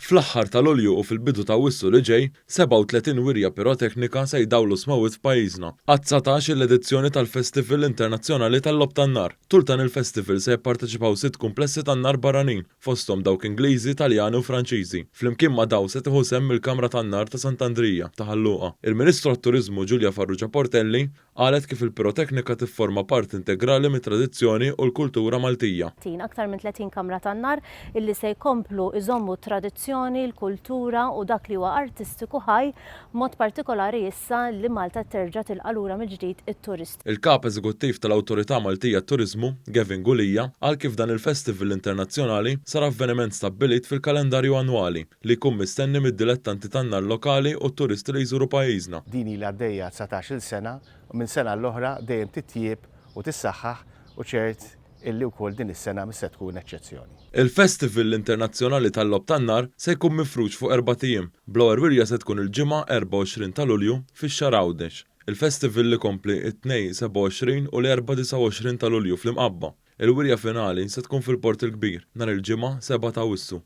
Fl-aħħar ta' Lulju u fil-bidu ta' Awwissu li ġej, 37 wirja piroteknika se jdawlu s-smewwiet f'pajjiżna, għad-dsatax-il edizzjoni tal-Festival Internazzjonali tal-Logħob tan-Nar. Tul dan il-festival se jipparteċipaw sitt kumplessi tan-nar barranin, fosthom dawk Ingliżi, Taljani u Franċiżi. Flimkien ma' dawn se tieħu sehem il-Kamra tan-Nar ta' Sant'Andrija, ta' Ħal Luqa. Il-Ministru għat-Turiżmu Julia Farrugia Portelli Qalet kif il-piroteknika tifforma parti integrali mit-tradizzjoni u l-kultura Maltija. Aktar minn 30 kamra tan-nar illi se jkomplu jżommu t-tradizzjoni, l-kultura u dak li huwa artistiku ħaj, b'mod partikolari issa li Malta qed terġa' tilqa' lura mill-ġdid it-turisti. Il-Kap Eżekuttiv tal-Awtorità Maltija għat-Turiżmu, Gavin Gulia, qal kif dan il-festival internazzjonali sar avveniment stabbilit fil-kalendarju annwali li jkun mistenni mid-dilettanti tan-nar lokali u t-turisti li jżuru pajjiżna. Din ilha għaddejja 19-il sena u minn sena għall-oħra dejjem titjieb u tissaħħaħ u ċert illi wkoll din is-sena mhix se tkun eċċezzjoni. Il-Festival Internazzjonali tal-Logħob tan-Nar se jkun mifrux fuq erbat ijiem, bl-ewwel wirja se tkun il-Ġimgħa 24 ta' Lulju fix-Xagħra Għawdex. Il-festival ikompli t-Tnejn 27 u l-Erbgħa 29 ta' Lulju fl-Imqabba. Il-wirja finali se tkun fil-Port il-Kbir nhar il-Ġimgħa 7 ta' Awwissu.